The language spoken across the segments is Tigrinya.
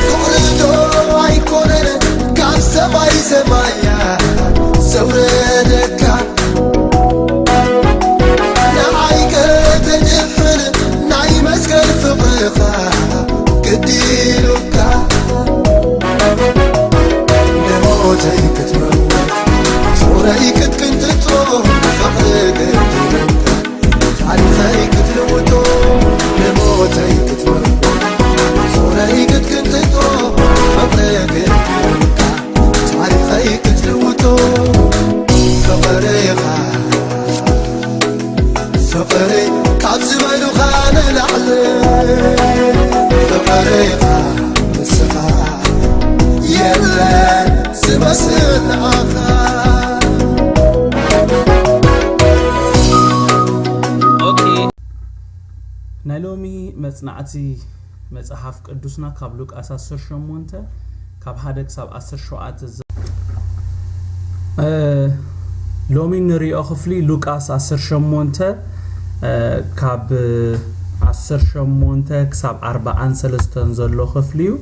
ፍቕሪ ዶ ኣይኮነን ካብ ሰማይ ሰማያ ዘውረደካ? ንዓይ ከተድሕን ናይ መስቀል ፍቕርኻ ግዲ ኢሉካ። ንሞተይ ክትመውት ጾረይ ክትቅንጥጦ ፍቕሪ ግዲ ኢሉካ። ታሪኸይ ክትልውጦ ንሞተይ ክትመርዶ ጾረይ ክትቅንጥጦ ፍቕሪ ግድልካ። ታሪኸይ ክትልውጦ ፍቕርኻ ፍቕሪ ካብ ዝበሉኻ ንላዕሊ ፍቕርኻ ንስኻ የለን ዝመስል ንዓኻ። ኦኬ። ናይ ሎሚ መጽናዕቲ መጽሓፍ ቅዱስና ካብ ሉቃስ ዓሰርተ ሸሞንተ ካብ ሓደ ክሳብ ዓሰርተ ሸውዓተ ዘ- እ፣ ሎሚ ንሪኦ ክፍሊ ሉቃስ ዓሰርተ ሸሞንተ፣ እ፣ ካብ ዓሰርተ ሸሞንተ ክሳብ ኣርብዓን ሰለስተን ዘሎ ክፍሊ እዩ።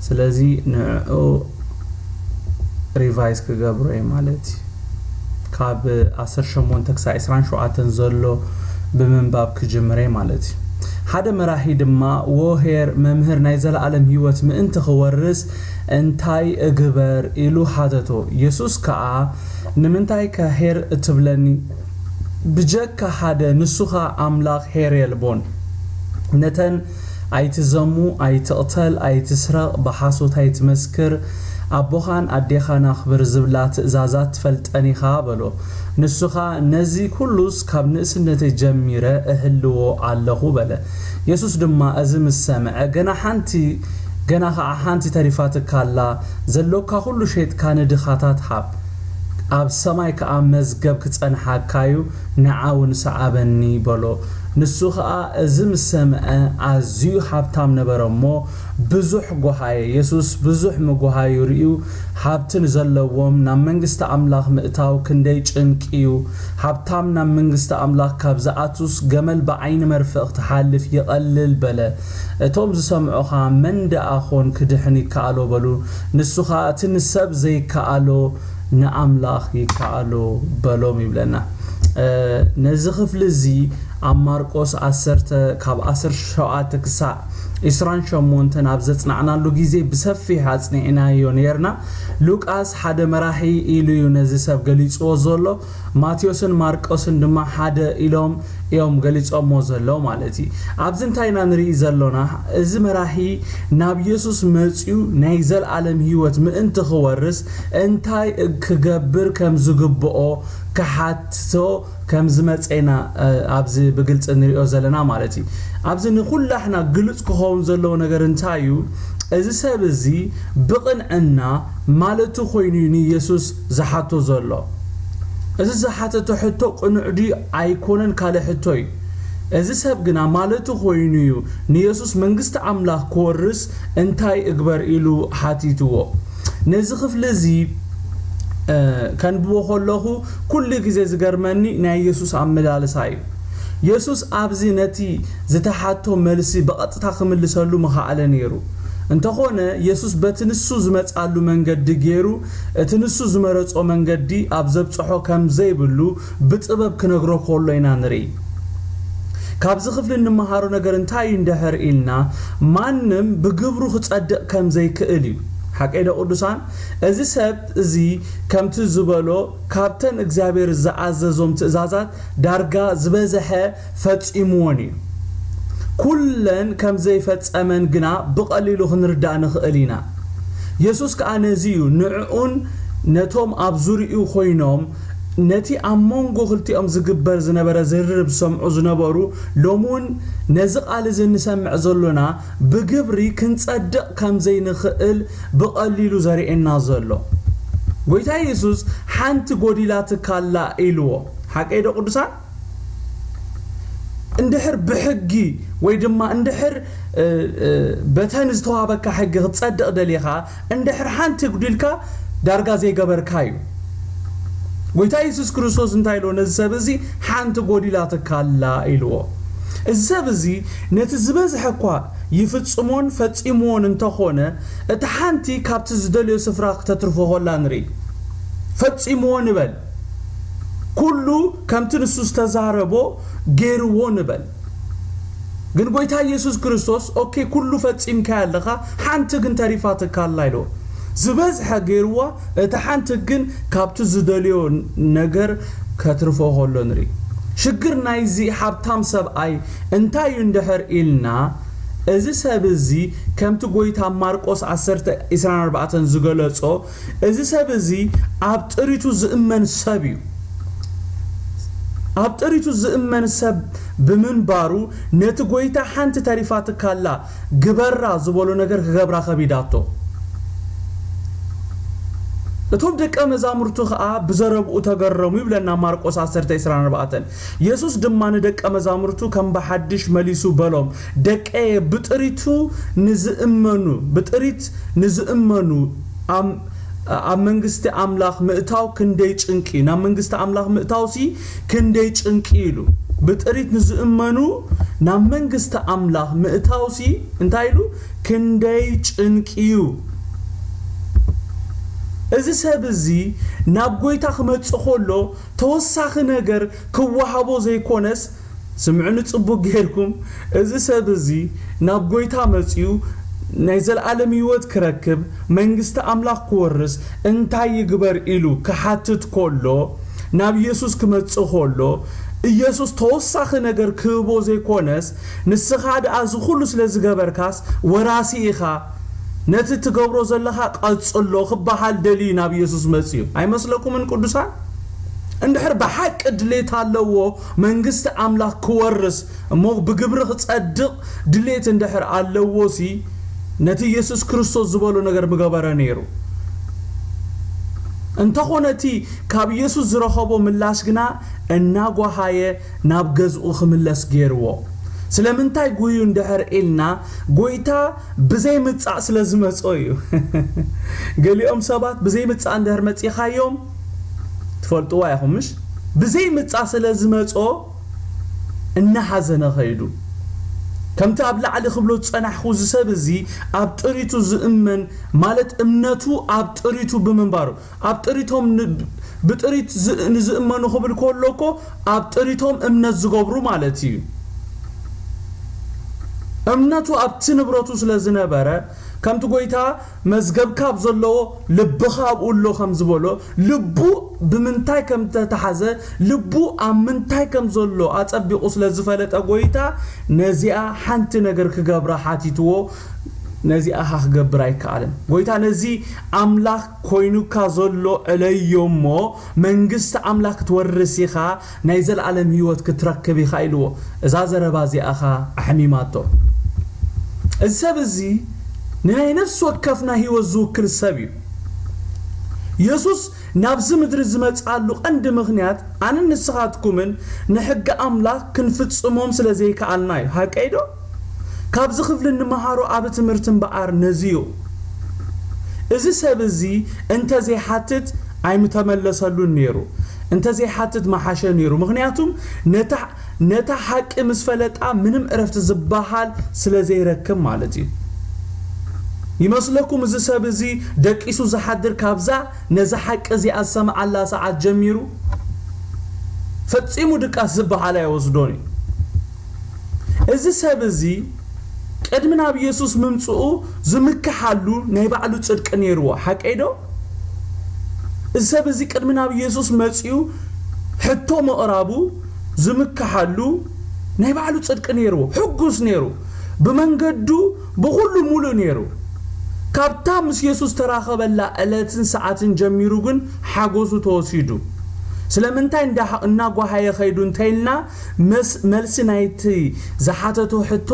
ስለዚ ንዕኡ ሪቫይዝ ክገብሮ እዩ ማለት እዩ። ካብ ዓሰርተ ሸሞንተ ክሳብ ዕስራን ሸውዓተን ዘሎ ብምንባብ ክጅምር እየ ማለት እዩ። ሓደ መራሒ ድማ፣ "ዎ ኄር መምህር፣ ናይ ዘለኣለም ህይወት ምእንቲ ክወርስ እንታይ እግበር?" ኢሉ ሓተቶ። የሱስ ከኣ፣ "ንምንታይከ ኄር እትብለኒ? ብጀካ ሓደ ንሱኻ ኣምላኽ ኄር የልቦን። ነተን ኣይትዘሙ፣ ኣይትቕተል፣ ኣይትስረቕ፣ ብሓሶት ኣይትመስክር፣ ኣቦኻን ኣዴኻን ኣኽብር ዝብላ ትእዛዛት ትፈልጠን ኢኻ" በሎ። ንሱ ኸኣ፣ "ነዚ ኩሉስ ካብ ንእስነተይ ጀሚረ እህልዎ ኣለኹ" በለ። የሱስ ድማ እዚ ምስ ሰምዐ፣ "ገና ሓንቲ፣ ገና ኸኣ ሓንቲ ተሪፋትካ ኣላ፣ ዘሎካ ኩሉ ሸይጥካ ንድኻታት ሃብ፣ ኣብ ሰማይ ከኣ መዝገብ ክጸንሓካ እዩ፣ ንዓ እውን ሰዓበኒ" በሎ። ንሱ ኸኣ እዚ ምስ ሰምዐ ኣዝዩ ሃብታም ነበረ እሞ ብዙሕ ጐሃየ። የሱስ ብዙሕ ምጉሃዩ ርእዩ፣ "ሃብቲ ንዘለዎም ናብ መንግስቲ ኣምላኽ ምእታው ክንደይ ጭንቂ እዩ! ሃብታም ናብ መንግስቲ ኣምላኽ ካብ ዝኣቱስ ገመል ብዓይኒ መርፍእ ክትሓልፍ ይቐልል" በለ። እቶም ዝሰምዑ ኸኣ፣ "መን ደኣ ኾን ክድሕን ይከኣሎ?" በሉ። ንሱ ኸኣ፣ "እቲ ንሰብ ዘይከኣሎ ንኣምላኽ ይከኣሎ" በሎም ይብለና። እ፣ ነዚ ክፍሊ እዚ ኣብ ማርቆስ ዓሰርተ ካብ ዓሰርተ ሸውዓተ ክሳዕ ዕስራን ሸሞንተን ኣብ ዘጽናዕናሉ ግዜ ብሰፊሕ ኣጽኒዕናዮ ኔርና። ሉቃስ ሓደ መራሒ ኢሉ እዩ ነዚ ሰብ ገሊጽዎ ዘሎ። ማቴዎስን ማርቆስን ድማ ሓደ ኢሎም እዮም ገሊጾሞ ዘለዉ ማለት እዩ። ኣብዚ እንታይ ኢና ንርኢ ዘሎና? እዚ መራሒ ናብ የሱስ መጺኡ ናይ ዘለኣለም ህይወት ምእንቲ ክወርስ እንታይ ክገብር ከም ዝግብኦ ክሓትቶ ከም ዝመጸ ኢና፣ እ፣ ኣብዚ ብግልጺ ንሪኦ ዘለና ማለት እዩ። ኣብዚ ንኹላሕና ግሉጽ ክኸውን ዘለዎ ነገር እንታይ እዩ? እዚ ሰብ እዚ ብቕንዕና ማለቱ ኮይኑ እዩ ንየሱስ ዝሓቶ ዘሎ። እዚ ዝሓተቶ ሕቶ ቅኑዕ ድዩ ኣይኮነን ካልእ ሕቶ እዩ። እዚ ሰብ ግና ማለቱ ኮይኑ እዩ ንየሱስ መንግስቲ ኣምላኽ ክወርስ እንታይ እግበር ኢሉ ሓቲትዎ። ነዚ ክፍሊ እዚ፣ እ፣ ከንብቦ ከለኹ ኩሉ ግዜ ዝገርመኒ ናይ የሱስ ኣመላልሳ እዩ። የሱስ ኣብዚ ነቲ ዝተሓቶ መልሲ ብቐጥታ ክምልሰሉ ምኸኣለ ነይሩ። እንተኾነ፣ የሱስ በቲ ንሱ ዝመጽኣሉ መንገዲ ገይሩ፣ እቲ ንሱ ዝመረጾ መንገዲ ኣብ ዘብጽሖ ከም ዘይብሉ ብጥበብ ክነግሮ ከሎ ኢና ንርኢ። ካብዚ ክፍሊ እንመሃሮ ነገር እንታይ እዩ እንድሕር ኢልና፣ ማንም ብግብሩ ክጸድቕ ከም ዘይክእል እዩ። ሓቀይ ዶ ቅዱሳን? እዚ ሰብ እዚ ከምቲ ዝበሎ ካብተን እግዚኣብሔር ዝኣዘዞም ትእዛዛት ዳርጋ ዝበዝሐ ፈጺምዎን እዩ። ኩለን ከም ዘይፈጸመን ግና ብቐሊሉ ክንርዳእ ንኽእል ኢና። የሱስ ከኣ ነዚ እዩ ንዕኡን ነቶም ኣብ ዙርያኡ ኮይኖም ነቲ ኣብ መንጎ ክልቲኦም ዝግበር ዝነበረ ዝርርብ ዝሰምዑ ዝነበሩ፣ ሎሚ እውን ነዚ ቃል እዚ እንሰምዕ ዘሎና ብግብሪ ክንጸድቕ ከም ዘይንኽእል ብቐሊሉ ዘርእየና ዘሎ። ጎይታ የሱስ ሓንቲ ጎዲላትካ ኣላ ኢልዎ። ሓቀይ ዶ ቅዱሳን? እንድሕር ብሕጊ ወይ ድማ እንድሕር፣ እ፣ እ፣ በተን ዝተዋህበካ ሕጊ ክትጸድቕ ደሊኻ፣ እንድሕር ሓንቲ ጉዲልካ ዳርጋ ዘይገበርካ እዩ። ጎይታ የሱስ ክርስቶስ እንታይ ኢልዎ? ነዚ ሰብ እዚ ሓንቲ ጎዲላትካ ኣላ ኢልዎ። እዚ ሰብ እዚ ነቲ ዝበዝሐ እኳ ይፍጽሞን ፈጺምዎን እንተኾነ፣ እታ ሓንቲ ካብቲ ዝደልዮ ስፍራ ክተትርፎ ከላ ንርኢ። ፈጺምዎ ንበል። ኩሉ ከምቲ ንሱ ዝተዛረቦ ገይርዎ ንበል። ግን ጎይታ ኢየሱስ ክርስቶስ፣ "ኦኬ፣ ኩሉ ፈጺምካዮ ኣለኻ፣ ሓንቲ ግን ተሪፋትካ ኣላ" ኢልዎ። ዝበዝሐ ገይርዋ፣ እታ ሓንቲ ግን ካብቲ ዝደልዮ ነገር ከትርፎ ከሎ ንርኢ። ሽግር ናይዚ ሃብታም ሰብኣይ እንታይ እዩ እንድሕር ኢልና፣ እዚ ሰብ እዚ ከምቲ ጎይታ ማርቆስ ዓሰርተ ዕስራን ኣርባዕተን ዝገለጾ፣ እዚ ሰብ እዚ ኣብ ጥሪቱ ዝእመን ሰብ እዩ። ኣብ ጥሪቱ ዝእመን ሰብ ብምንባሩ፣ ነቲ ጎይታ ሓንቲ ተሪፋትካላ ግበራ ዝበሎ ነገር ክገብራ ከቢዳቶ። እቶም ደቀ መዛሙርቱ ኸኣ ብዘረብኡ ተገረሙ ይብለና ማርቆስ ዓሰርተ ዕስራን ኣርባዕተን። የሱስ ድማ ንደቀ መዛሙርቱ ከም ብሓድሽ መሊሱ በሎም፣ "ደቀየ፣ ብጥሪቱ ንዝእመኑ፣ ብጥሪት ንዝእመኑ ኣብ፣ ኣብ መንግስቲ ኣምላኽ ምእታው ክንደይ ጭንቂ፣ ናብ መንግስቲ ኣምላኽ ምእታውሲ ክንደይ ጭንቂ" ኢሉ። ብጥሪት ንዝእመኑ ናብ መንግስቲ ኣምላኽ ምእታውሲ እንታይ ኢሉ? ክንደይ ጭንቂ እዩ። እዚ ሰብ እዚ ናብ ጎይታ ክመጽእ ከሎ ተወሳኺ ነገር ክወሃቦ ዘይኮነስ፣ ስምዑኒ ጽቡቕ ጌርኩም፣ እዚ ሰብ እዚ ናብ ጎይታ መጺኡ ናይ ዘለኣለም ህይወት ክረክብ፣ መንግስቲ ኣምላኽ ክወርስ እንታይ ይግበር ኢሉ ክሓትት ከሎ፣ ናብ ኢየሱስ ክመጽእ ከሎ፣ ኢየሱስ ተወሳኺ ነገር ክህቦ ዘይኮነስ፣ "ንስኻ ደኣ እዚ ኩሉ ስለ ዝገበርካስ ወራሲ ኢኻ፣ ነቲ ትገብሮ ዘለኻ ቀጽሎ" ክበሃል ደልዩ ናብ ኢየሱስ መጺኡ። ኣይመስለኩምን ቅዱሳን? እንድሕር ብሓቂ ድሌት ኣለዎ መንግስቲ ኣምላኽ ክወርስ፣ እሞ ብግብሪ ክጸድቕ ድሌት እንድሕር ኣለዎ ሲ፣ ነቲ ኢየሱስ ክርስቶስ ዝበሎ ነገር ምገበረ ነይሩ። እንተኾነ እቲ ካብ ኢየሱስ ዝረኸቦ ምላሽ ግና እናጓሃየ ናብ ገዝኡ ክምለስ ገይርዎ። ስለምንታይ ጉዩ እንድሕር ኢልና፣ ጎይታ ብዘይ ምጻእ ስለ ዝመጾ እዩ። ገሊኦም ሰባት ብዘይ ምጻእ እንድሕር መጺኻዮም፣ ትፈልጥዋ ኢኹም ምሽ? ብዘይ ምጻእ ስለ ዝመጾ እናሓዘነ ኸይዱ። ከምቲ ኣብ ላዕሊ ክብሎ ዝጸናሕኩ፣ እዚ ሰብ እዚ ኣብ ጥሪቱ ዝእመን፣ ማለት እምነቱ ኣብ ጥሪቱ ብምንባሩ፣ ኣብ ጥሪቶም ን-፣ ብጥሪት ዝ-፣ ንዝእመኑ ክብል ከሎ እኮ ኣብ ጥሪቶም እምነት ዝገብሩ ማለት እዩ። እምነቱ ኣብቲ ንብረቱ ስለ ዝነበረ፣ ከምቲ ጎይታ "መዝገብካ ኣብ ዘለዎ ልብኻ ኣብኡ ኣሎ" ከም ዝበሎ፣ ልቡ ብምንታይ ከም ተተሓዘ፣ ልቡ ኣብ ምንታይ ከም ዘሎ ኣጸቢቑ ስለ ዝፈለጠ፣ ጎይታ ነዚኣ ሓንቲ ነገር ክገብራ ሓቲትዎ፣ ነዚኣ ኸኣ ክገብር ኣይከኣለን። ጎይታ ነዚ ኣምላኽ ኮይኑካ ዘሎ ዕለዮ እሞ፣ መንግስቲ ኣምላኽ ክትወርስ ኢኻ፣ ናይ ዘለኣለም ህይወት ክትረክብ ኢኻ ኢልዎ። እዛ ዘረባ እዚኣ ኸኣ ኣሕሚማቶ። እዚ ሰብ እዚ ንናይ ነፍሲ ወከፍና ህይወት ዝውክል ሰብ እዩ። የሱስ ናብዚ ምድሪ ዝመጽኣሉ ቀንዲ ምኽንያት ኣነን ንስኻትኩምን ንሕጊ ኣምላኽ ክንፍጽሞም ስለ ዘይከኣልና እዩ። ሓቀይ ዶ? ካብዚ ክፍሊ እንመሃሮ ዓቢ ትምህርቲ እምበኣር ነዚ እዩ። እዚ ሰብ እዚ እንተዘይሓትት ኣይምተመለሰሉን ነይሩ። እንተዘይሓትት መሓሸ ነይሩ። ምኽንያቱም ነታ፣ ነታ ሓቂ ምስ ፈለጣ ምንም ዕረፍቲ ዝበሃል ስለ ዘይረክብ ማለት እዩ። ይመስለኩም እዚ ሰብ እዚ ደቂሱ ዝሓድር ካብዛ ነዛ ሓቂ እዚኣ ዝሰምዓላ ሰዓት ጀሚሩ? ፈጺሙ ድቃስ ዝበሃል ኣይወስዶን እዩ። እዚ ሰብ እዚ ቅድሚ ናብ ኢየሱስ ምምጽኡ ዝምክሓሉ ናይ ባዕሉ ጽድቂ ነይርዎ። ሓቀይ ዶ? እዚ ሰብ እዚ ቅድሚ ናብ ኢየሱስ መጺኡ ሕቶ ምቕራቡ ዝምክሓሉ ናይ ባዕሉ ጽድቂ ነይርዎ። ሕጉስ ነይሩ። ብመንገዱ ብኹሉ ሙሉእ ነይሩ። ካብታ ምስ የሱስ ተራኸበላ ዕለትን ሰዓትን ጀሚሩ ግን ሓጎሱ ተወሲዱ። ስለምንታይ እንዳ-፣ እናጓሃየ ኸይዱ እንተኢልና፣ መስ-፣ መልሲ ናይቲ ዝሓተቶ ሕቶ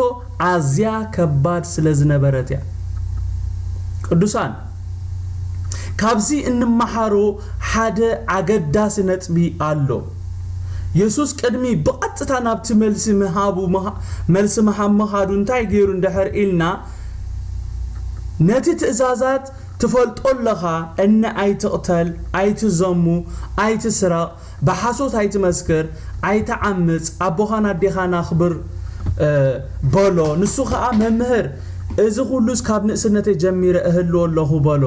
ኣዝያ ከባድ ስለ ዝነበረት እያ። ቅዱሳን፣ ካብዚ እንመሃሮ ሓደ ኣገዳሲ ነጥቢ ኣሎ። የሱስ ቅድሚ ብቐጥታ ናብቲ መልሲ ምሃቡ፣ ምሃ-፣ መልሲ ምሃብ ምኻዱ እንታይ ገይሩ እንድሕር ኢልና፣ ነቲ ትእዛዛት ትፈልጦ ኣለኻ፣ እነ ኣይትቕተል፣ ኣይትዘሙ፣ ኣይትስረቕ፣ ብሓሶት ኣይትመስክር፣ ኣይትዓምጽ፣ ኣቦኻን ኣዴኻን ኣኽብር፣ በሎ። ንሱ ኸኣ፣ "መምህር፣ እዚ ኹሉስ ካብ ንእስነተይ ጀሚረ እህልዎ ኣለኹ" በሎ።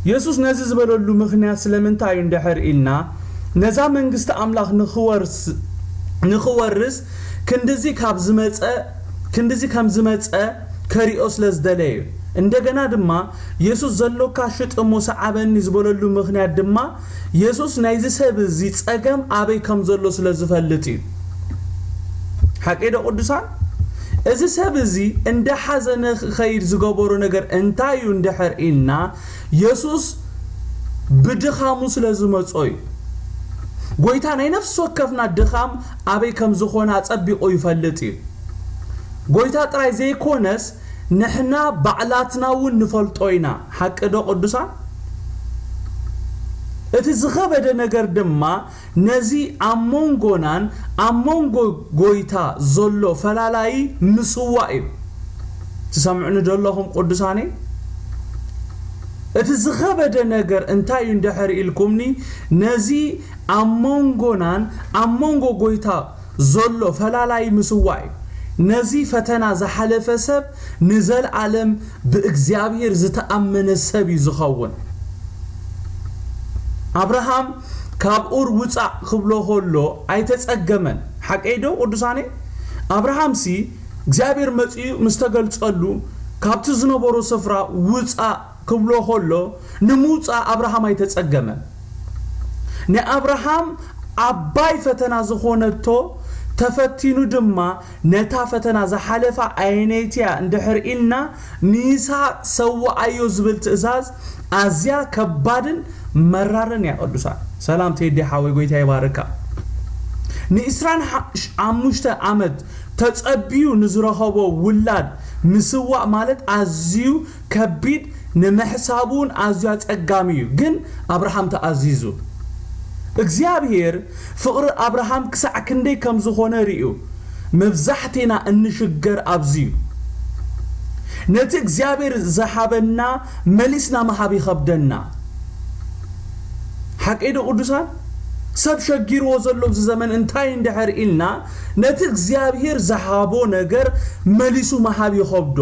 የሱስ ነዚ ዝበለሉ ምኽንያት ስለምንታይ እዩ እንድሕር ኢልና፣ ነዛ መንግስቲ ኣምላኽ ንኽወርስ፣ ንኽወርስ ክንድዚ ካብ ዝመጸ፣ ክንድዚ ከም ዝመጸ ከሪኦ ስለ ዝደለየ እዩ። እንደገና ድማ፣ የሱስ፣ "ዘሎካ ሽጥ እሞ ሰዓበኒ" ዝበለሉ ምኽንያት ድማ፣ የሱስ ናይዚ ሰብ እዚ ጸገም ኣበይ ከም ዘሎ ስለ ዝፈልጥ እዩ። ሓቀይ ዶ ቅዱሳን? እዚ ሰብ እዚ እንዳ ሓዘነ ክኸይድ ዝገበሮ ነገር እንታይ እዩ እንድሕር ኢልና፣ የሱስ ብድኻሙ ስለ ዝመጾ እዩ። ጎይታ ናይ ነፍሲ ወከፍና ድኻም ኣበይ ከም ዝኾነ ኣጸቢቑ ይፈልጥ እዩ። ጎይታ ጥራይ ዘይኮነስ፣ ንሕና ባዕላትና እውን ንፈልጦ ኢና። ሓቂ ዶ ቅዱሳን? እቲ ዝኸበደ ነገር ድማ ነዚ ኣብ መንጎናን ኣብ መንጎ ጎይታ ዘሎ ፈላላዪ ምስዋእ እዩ። ትሰምዑኒ ዶ ኣለኹም ቅዱሳነይ? እቲ ዝኸበደ ነገር እንታይ እዩ እንድሕር ኢልኩምኒ፣ ነዚ ኣብ መንጎናን ኣብ መንጎ ጎይታ ዘሎ ፈላላዪ ምስዋእ እዩ። ነዚ ፈተና ዝሓለፈ ሰብ ንዘለኣለም ብእግዚኣብሔር ዝተኣመነ ሰብ እዩ ዝኸውን። ኣብርሃም ካብ ኡር ውጻእ ክብሎ ከሎ ኣይተጸገመን። ሓቀይ ዶ ቅዱሳነይ? ኣብርሃምሲ እግዚኣብሔር መጺኡ ምስ ተገልጸሉ፣ ካብቲ ዝነበሮ ስፍራ ውጻእ ክብሎ ከሎ፣ ንምውጻእ ኣብርሃም ኣይተጸገመን። ንኣብርሃም ዓባይ ፈተና ዝኾነቶ፣ ተፈቲኑ ድማ ነታ ፈተና ዝሓለፋ ኣየነይቲ እያ እንድሕር ኢልና፣ ንይስሃቅ ሰውኣዮ ዝብል ትእዛዝ ኣዝያ ከባድን መራርን እያ። ቅዱሳን፣ ሰላም ቴዲ ሓወይ፣ ጎይታ ይባርካ። ንዒስራን ሓሙሽተ ዓመት ተጸቢዩ ንዝረኸቦ ውላድ ምስዋእ ማለት ኣዝዩ ከቢድ፣ ንምሕሳብ እውን ኣዝዩ ኣጸጋሚ እዩ። ግን ኣብርሃም ተኣዚዙ። እግዚኣብሔር ፍቕሪ ኣብርሃም ክሳዕ ክንደይ ከም ዝኾነ ርእዩ። መብዛሕቴና እንሽገር ኣብዚ እዩ። ነቲ እግዚኣብሔር ዝሃበና መሊስና ምሃብ ይኸብደና። ሓቀይ ዶ ቅዱሳን? ሰብ ሸጊርዎ ዘሎ ኣብዚ ዘመን እንታይ እንድሕር ኢልና፣ ነቲ እግዚኣብሔር ዝሃቦ ነገር መሊሱ ምሃብ ይኸብዶ።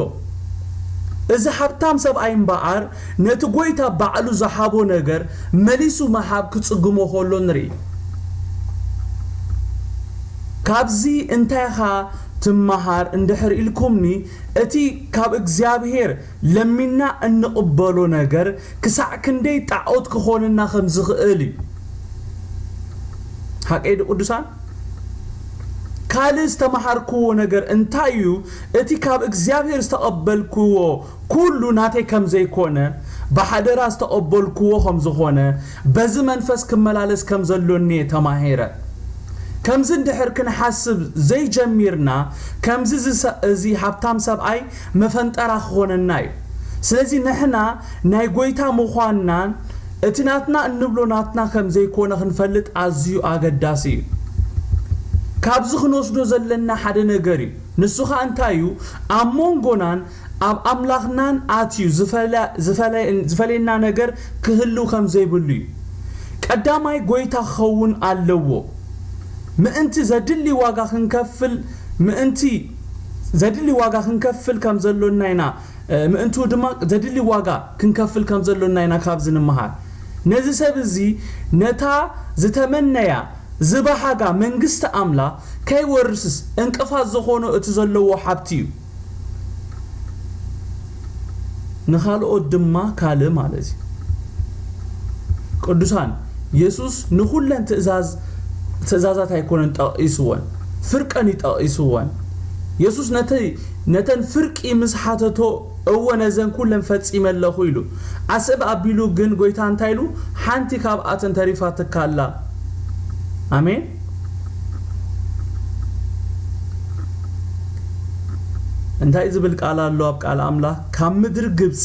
እዚ ሃብታም ሰብኣይ እምበኣር፣ ነቲ ጐይታ ባዕሉ ዝሃቦ ነገር መሊሱ ምሃብ ክጽግሞ ከሎ ንርኢ። ካብዚ እንታይ ኢኻ ትመሃር እንድሕር ኢልኩምኒ፣ እቲ ካብ እግዚኣብሔር ለሚንና እንቕበሎ ነገር ክሳዕ ክንደይ ጣዖት ክኾነና ከም ዝኽእል እዩ። ሓቀይ ዶ ቅዱሳን? ካልእ ዝተመሃርክዎ ነገር እንታይ እዩ? እቲ ካብ እግዚኣብሔር ዝተቐበልክዎ ኩሉ ናተይ ከም ዘይኮነ፣ ብሓደራ ዝተቐበልክዎ ከም ዝኾነ፣ በዚ መንፈስ ክመላለስ ከም ዘሎኒ እየ ተማሂረ። ከምዚ እንድሕር ክንሓስብ ዘይጀሚርና፣ ከምዚ ዝሰ-፣ እዚ ሃብታም ሰብኣይ መፈንጠራ ክኾነና እዩ። ስለዚ ንሕና ናይ ጐይታ ምዃንናን እቲ ናትና እንብሎ ናትና ከም ዘይኮነ ክንፈልጥ ኣዝዩ ኣገዳሲ እዩ። ካብዚ ክንወስዶ ዘለና ሓደ ነገር እዩ። ንሱ ኸኣ እንታይ እዩ? ኣብ መንጎናን ኣብ ኣምላኽናን ኣትዩ ዝፈለ-፣ ዝፈለ-፣ ዝፈለየና ነገር ክህልው ከም ዘይብሉ እዩ። ቀዳማይ ጐይታ ክኸውን ኣለዎ። ምእንቲ ዘድሊ ዋጋ ክንከፍል፣ ምእንቲ ዘድሊ ዋጋ ክንከፍል ከም ዘሎና ኢና፣ እ፣ ምእንቱ ድማ ዘድሊ ዋጋ ክንከፍል ከም ዘሎና ኢና ካብዚ ንምሃር። ነዚ ሰብ እዚ ነታ ዝተመነያ ዝበሃጋ መንግስቲ ኣምላኽ ከይወርስስ ዕንቅፋት ዝኾኖ እቲ ዘለዎ ሃብቲ እዩ። ንኻልኦት ድማ ካልእ ማለት እዩ። ቅዱሳን፣ የሱስ ንኹለን ትእዛዝ-፣ ትእዛዛት ኣይኮነን ጠቒስወን፣ ፍርቀን እዩ ጠቒስወን። የሱስ ነቲ፣ ነተን ፍርቂ ምስ ሓተቶ፣ "እወ፣ ነዘን ኩለን ፈጺመ ኣለኹ" ኢሉ። ዓሰብ ኣቢሉ ግን ጐይታ እንታይ ኢሉ? "ሓንቲ ካብኣተን ተሪፋትካ ኣላ።" ኣሜን። እንታይ ዝብል ቃል ኣሎ ኣብ ቃል ኣምላኽ? "ካብ ምድሪ ግብጺ፣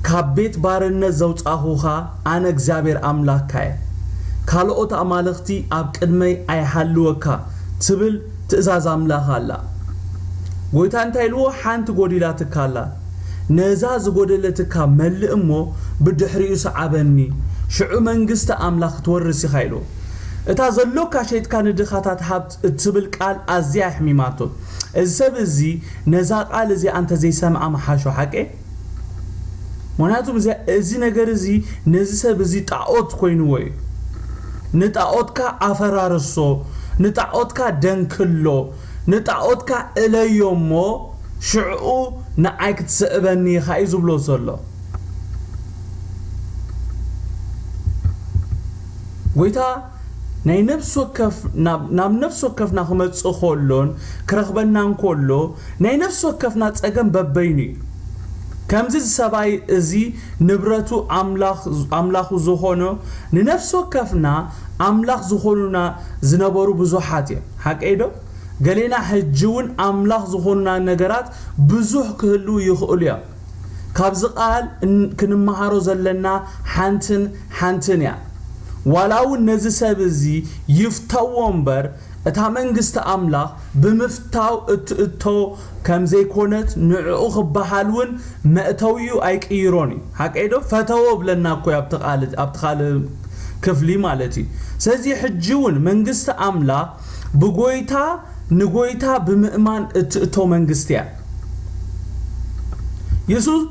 ካብ ቤት ባርነት ዘውጻኹኻ ኣነ እግዚኣብሔር ኣምላኽካ እየ። ካልኦት ኣማልኽቲ ኣብ ቅድመይ ኣይሃልወካ" ትብል ትእዛዝ ኣምላኽ ኣላ። ጐይታ እንታይ ኢልዎ? "ሓንቲ ጐዲላትካ ኣላ። ነዛ ዝጐደለትካ መልእ እሞ ብድሕሪኡ ሰዓበኒ፣ ሽዑ መንግስቲ ኣምላኽ ክትወርስ ኢኻ" ኢልዎ። እታ ዘሎካ ሸይጥካ ንድኻታት ሃብ እትብል ቃል ኣዝያ ኣሕሚማቶ። እዚ ሰብ እዚ ነዛ ቃል እዚኣ እንተዘይሰምዓ ምሓሾ ሓቀይ። ምኽንያቱ እዚ ነገር እዚ ነዚ ሰብ እዚ ጣዖት ኮይንዎ እዩ። ንጣዖትካ ኣፈራርሶ፣ ንጣዖትካ ደንክሎ፣ ንጣዖትካ እለዮ እሞ ሽዕኡ ንዓይ ክትስዕበኒ ኢኻ እዩ ዝብሎ ዘሎ። ጎይታ ናይ ነፍሲ ወከፍ ናብ ነፍሲ ወከፍና ክመጽእ ከሎን ክረኽበናን ከሎ ናይ ነፍሲ ወከፍና ጸገም በበይኑ እዩ። ከምዚ ሰብኣይ እዚ ንብረቱ ኣምላኽ ኣምላኹ ዝኾኖ ንነፍሲ ወከፍና ኣምላኽ ዝኾኑና ዝነበሩ ብዙሓት እዮም። ሓቀይ ዶ? ገሌና ሕጂ እውን ኣምላኽ ዝኾኑና ነገራት ብዙሕ ክህልዉ ይኽእሉ እዮም። ካብዚ ቃል እን- ክንመሃሮ ዘለና ሓንትን ሓንትን እያ። ዋላ እውን ነዚ ሰብ እዚ ይፍተዎ እምበር እታ መንግስቲ ኣምላኽ ብምፍታው እትእቶ ከም ዘይኮነት ንዕኡ ክበሃል እውን መእተዊኡ ኣይቅይሮን እዩ። ሓቀይ ዶ? ፈተዎ ብለና እኮ እዩ ኣብቲ ቃል ኣብቲ ካልእ ክፍሊ ማለት እዩ። ስለዚ ሕጂ እውን መንግስቲ ኣምላኽ ብጎይታ ንጎይታ ብምእማን እትእቶ መንግስቲ እያ። የሱስ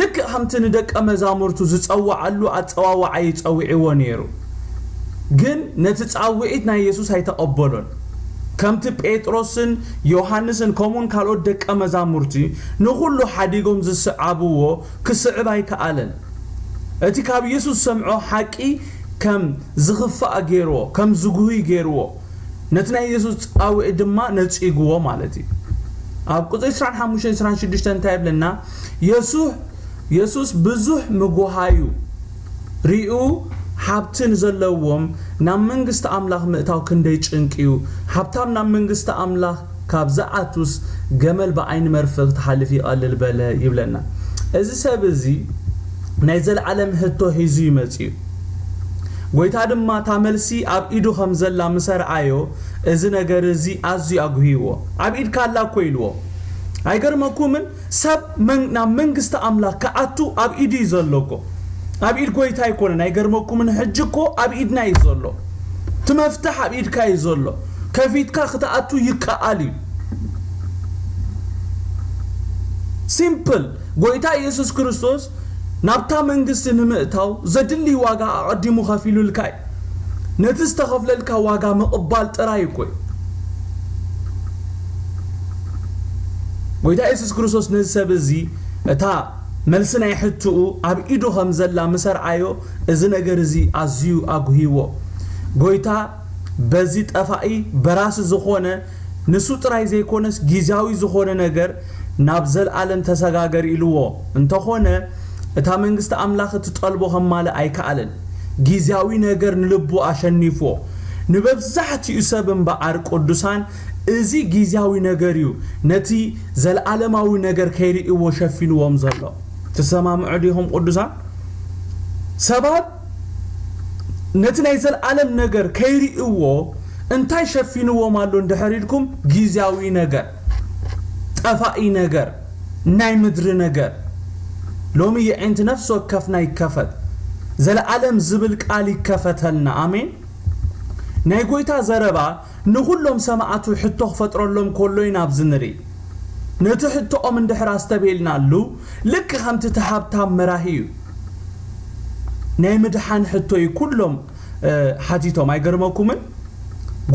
ልክእ ከምቲ ንደቀ መዛሙርቱ ዝጸውዓሉ ኣጸዋውዓ እዩ ጸዊዕዎ ነይሩ። ግን ነቲ ጻውዒት ናይ የሱስ ኣይተቐበሎን። ከምቲ ጴጥሮስን ዮሃንስን ከምኡውን ካልኦት ደቀ መዛሙርቲ ንኹሉ ሓዲጎም ዝሰዓብዎ ክስዕብ ኣይከኣለን። እቲ ካብ የሱስ ዝሰምዖ ሓቂ ከም ዝኽፋእ ገይርዎ፣ ከም ዝጉህይ ገይርዎ፣ ነቲ ናይ የሱስ ጻውዒት ድማ ነጺግዎ ማለት እዩ። ኣብ ቁጽሪ ዕስራን ሓሙሽተን ዕስራን ሽዱሽተን እንታይ ይብለና? የሱስ የሱስ ብዙሕ ምጉሃዩ ሪኡ፣ ሃብቲ ንዘለዎም ናብ መንግስቲ ኣምላኽ ምእታው ክንደይ ጭንቂ እዩ። ሃብታም ናብ መንግስቲ ኣምላኽ ካብ ዝኣቱስ ገመል ብዓይኒ መርፍእ ክትሓልፍ ይቐልል በለ ይብለና። እዚ ሰብ እዚ ናይ ዘለዓለም ሕቶ ሒዙ ይመጽእ እዩ። ጎይታ ድማ እታ መልሲ ኣብ ኢዱ ከም ዘላ ምስ ኣርኣዮ፣ እዚ ነገር እዚ ኣዝዩ ኣጉህይዎ። ኣብ ኢድካ ኣላ እኮ ኢልዎ። ኣይገርመኩምን? ሰብ መን- ናብ መንግስቲ ኣምላኽ ክኣቱ ኣብ ኢዱ እዩ ዘሎ እኮ። ኣብ ኢድ ጎይታ ኣይኮነን። ኣይገርመኩምን? ሕጂ እኮ ኣብ ኢድና እዩ ዘሎ። እቲ መፍትሕ ኣብ ኢድካ እዩ ዘሎ። ከፊትካ ክትኣቱ ይከኣል እዩ። ሲምፕል። ጎይታ ኢየሱስ ክርስቶስ ናብታ መንግስቲ ንምእታው ዘድሊ ዋጋ ኣቐዲሙ ከፊሉልካ እዩ። ነቲ ዝተኸፍለልካ ዋጋ ምቕባል ጥራይ እኮ እዩ። ጎይታ የሱስ ክርስቶስ ነዚ ሰብ እዚ እታ መልሲ ናይ ሕትኡ ኣብ ኢዱ ከም ዘላ ምስ ኣርኣዮ፣ እዚ ነገር እዚ ኣዝዩ ኣጉህይዎ። ጎይታ በዚ ጠፋኢ በራሲ ዝኾነ ንሱ ጥራይ ዘይኮነስ ግዝያዊ ዝኾነ ነገር ናብ ዘልኣለም ተሰጋገር ኢልዎ። እንተኾነ እታ መንግስቲ ኣምላኽ እትጠልቦ ከማልእ ኣይከኣለን። ግዝያዊ ነገር ንልቡ ኣሸኒፍዎ። ንመብዛሕትኡ ሰብ እምበኣር ቅዱሳን እዚ ግዝያዊ ነገር እዩ ነቲ ዘልኣለማዊ ነገር ከይርእይዎ ሸፊንዎም ዘሎ። ትሰማምዑ ዲኹም ቅዱሳን? ሰባት ነቲ ናይ ዘልኣለም ነገር ከይርእይዎ እንታይ ሸፊንዎም ኣሎ እንድሕር ኢልኩም፣ ግዝያዊ ነገር፣ ጠፋኢ ነገር፣ ናይ ምድሪ ነገር። ሎሚ የዒንቲ ነፍሲ ወከፍና ይከፈት። ዘለኣለም ዝብል ቃል ይከፈተልና። ኣሜን። ናይ ጎይታ ዘረባ ንኹሎም ሰማዕቱ ሕቶ ክፈጥረሎም ከሎ ኢና ኣብዚ ንርኢ። ነቲ ሕቶኦም እንድሕር ኣስተብሂልናሉ፣ ልክ ከምቲ እቲ ሃብታም መራሂ እዩ። ናይ ምድሓን ሕቶ እዩ ኩሎም፣ እ፣ ሓቲቶም። ኣይገርመኩምን?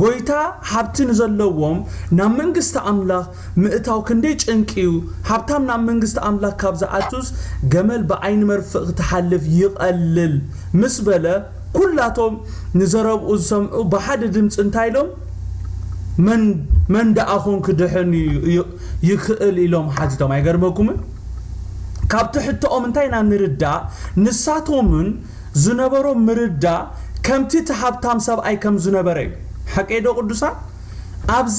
ጎይታ ሃብቲ ንዘለዎም ናብ መንግስቲ ኣምላኽ ምእታው ክንደይ ጭንቂ እዩ። ሃብታም ናብ መንግስቲ ኣምላኽ ካብ ዝኣቱስ ገመል ብዓይኒ መርፍእ ክትሓልፍ ይቐልል ምስ በለ፣ ኩላቶም ንዘረብኡ ዝሰምዑ ብሓደ ድምፂ እንታይ ኢሎም? መን መን ደኣ ኾን ክድሕን እዩ ይ- ይኽእል ኢሎም ሓቲቶም። ኣይገርመኩምን? ካብቲ ሕቶኦም እንታይ ኢና ንርዳእ? ንሳቶምን ዝነበሮም ምርዳእ ከምቲ እቲ ሃብታም ሰብኣይ ከም ዝነበረ እዩ። ሓቀይ ዶ ቅዱሳን? ኣብዚ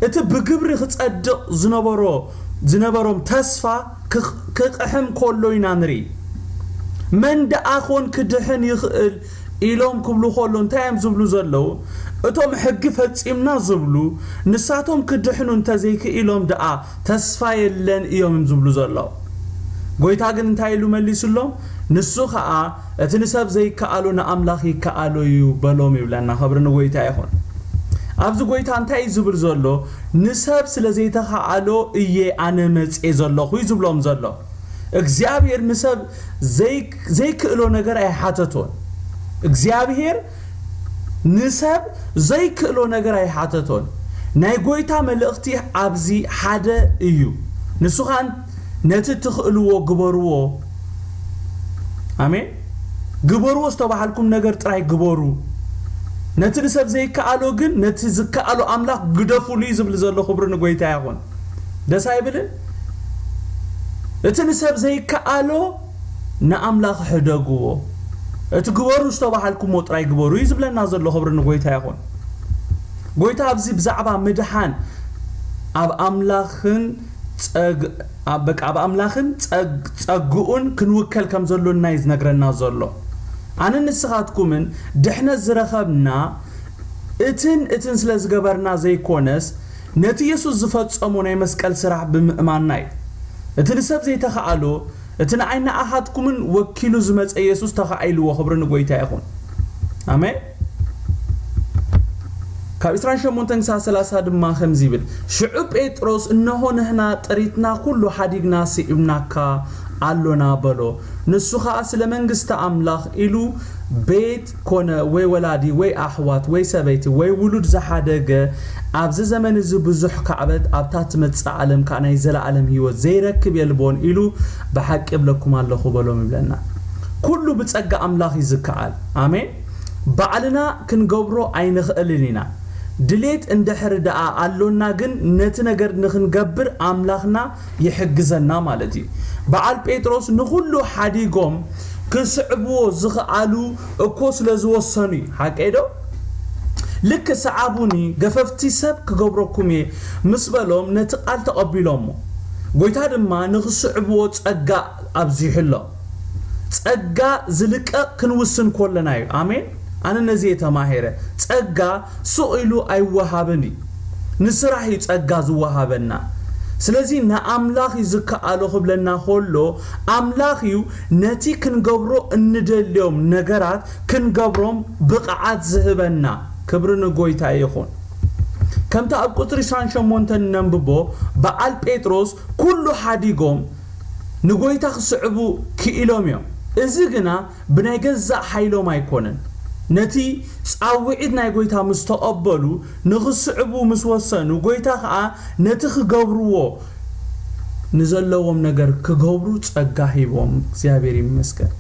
እቲ ብግብሪ ክጸድቕ ዝነበሮ ዝነበሮም ተስፋ ክቕ- ክቕሕም ከሎ ኢና ንርኢ። መን ደኣ ኾን ክድሕን ይኽእል ኢሎም ክብሉ ከሎ እንታይ እዮም ዝብሉ ዘለዉ? እቶም ሕጊ ፈጺምና ዝብሉ ንሳቶም ክድሕኑ እንተዘይክኢሎም ደኣ ተስፋ የለን እዮም ዝብሉ ዘለዉ። ጎይታ ግን እንታይ ኢሉ መሊሱሎም? ንሱ ኸኣ እቲ ንሰብ ዘይከኣሎ ንኣምላኽ ይከኣሎ እዩ በሎም ይብለና። ክብሪ ንጎይታ ይኹን። ኣብዚ ጎይታ እንታይ እዩ ዝብል ዘሎ? ንሰብ ስለ ዘይተኸኣሎ እየ ኣነ መጽኤ ዘለኹ እዩ ዝብሎም ዘሎ። እግዚኣብሔር ንሰብ ዘይ-፣ ዘይክእሎ ነገር ኣይሓተቶን። እግዚኣብሔር ንሰብ ዘይክእሎ ነገር ኣይሓተቶን። ናይ ጎይታ መልእኽቲ ኣብዚ ሓደ እዩ። ንሱ ኸኣ ነቲ ትኽእልዎ ግበርዎ። ኣሜን። ግበርዎ ዝተባሃልኩም ነገር ጥራይ ግበሩ። ነቲ ንሰብ ዘይከኣሎ ግን ነቲ ዝከኣሎ ኣምላኽ ግደፉሉ እዩ ዝብል ዘሎ። ክብሪ ንጎይታ ይኹን። ደስ ኣይብልን? እቲ ንሰብ ዘይከኣሎ ንኣምላኽ ሕደግዎ። እቲ ግበሩ ዝተባሃልኩሞ ጥራይ ግበሩ እዩ ዝብለና ዘሎ። ክብሪ ንጎይታ ይኹን። ጎይታ ኣብዚ ብዛዕባ ምድሓን ኣብ ኣምላኽን ጸግ-፣ ኣብ፣ በቃ፣ ኣብ ኣምላኽን ጸግ-፣ ጸግኡን ክንውከል ከም ዘሎና እዩ ዝነግረና ዘሎ። ኣነ ንስኻትኩምን ድሕነት ዝረኸብና እትን እትን ስለ ዝገበርና ዘይኮነስ፣ ነቲ የሱስ ዝፈጸሞ ናይ መስቀል ስራሕ ብምእማንና እዩ። እቲ ንሰብ ዘይተኻእሎ፣ እቲ ንዓይ ንኣኻትኩምን ወኪሉ ዝመጸ የሱስ ተኻኢልዎ። ክብሪ ንጎይታ ይኹን። ኣሜን። ካብ ዕስራን ሸሞንተን ክሳብ ሰላሳ ድማ ከምዚ ይብል፣ ሽዑ ጴጥሮስ፣ "እንሆ ንሕና ጥሪትና ኩሉ ሓዲግና ስዒብናካ ኣሎና" በሎ። ንሱ ኸኣ ስለ መንግስቲ ኣምላኽ ኢሉ ቤት ኮነ ወይ ወላዲ ወይ ኣሕዋት ወይ ሰበይቲ ወይ ውሉድ ዝሓደገ ኣብዚ ዘመን እዚ ብዙሕ ካዕበት ኣብታ ትመጽእ ዓለም ከኣ ናይ ዘለኣለም ህይወት ዘይረክብ የልቦን ኢሉ ብሓቂ እብለኩም ኣለኹ በሎም ይብለና። ኩሉ ብጸጋ ኣምላኽ እዩ ዝከኣል። ኣሜን። ባዕልና ክንገብሮ ኣይንኽእልን ኢና። ድሌት እንድሕር ደኣ ኣሎና ግን ነቲ ነገር ንኽንገብር ኣምላኽና ይሕግዘና ማለት እዩ። በዓል ጴጥሮስ ንኹሉ ሓዲጎም ክስዕብዎ ዝኽኣሉ እኮ ስለ ዝወሰኑ እዩ። ሓቀይ ዶ? ልክ "ሰዓቡኒ፣ ገፈፍቲ ሰብ ክገብረኩም እየ" ምስ በሎም ነቲ ቃል ተቐቢሎሞ። ጎይታ ድማ ንኽስዕብዎ ጸጋ ኣብዚሑሎም። ጸጋ ዝልቀቕ ክንውስን ኮለና እዩ። ኣሜን። ኣነ ነዚ እየ ተማሂረ። ጸጋ ሱቕ ኢሉ ኣይወሃብን እዩ። ንስራሕ እዩ ጸጋ ዝወሃበና። ስለዚ ንኣምላኽ እዩ ዝከኣሎ ክብለና ከሎ፣ ኣምላኽ እዩ ነቲ ክንገብሮ እንደልዮም ነገራት ክንገብሮም ብቕዓት ዝህበና። ክብሪ ንጎይታ ይኹን። ከምቲ ኣብ ቁጽሪ ዕስራን ሸሞንተን ነንብቦ፣ በዓል ጴጥሮስ ኩሉ ሓዲጎም ንጎይታ ክስዕቡ ክኢሎም እዮም። እዚ ግና ብናይ ገዛእ ሓይሎም ኣይኮነን። ነቲ ጻውዒት ናይ ጎይታ ምስ ተቐበሉ፣ ንኽስዕቡ ምስ ወሰኑ፣ ጎይታ ኸኣ ነቲ ክገብርዎ ንዘለዎም ነገር ክገብሩ ጸጋ ሂቦም። እግዚኣብሔር ይመስገን።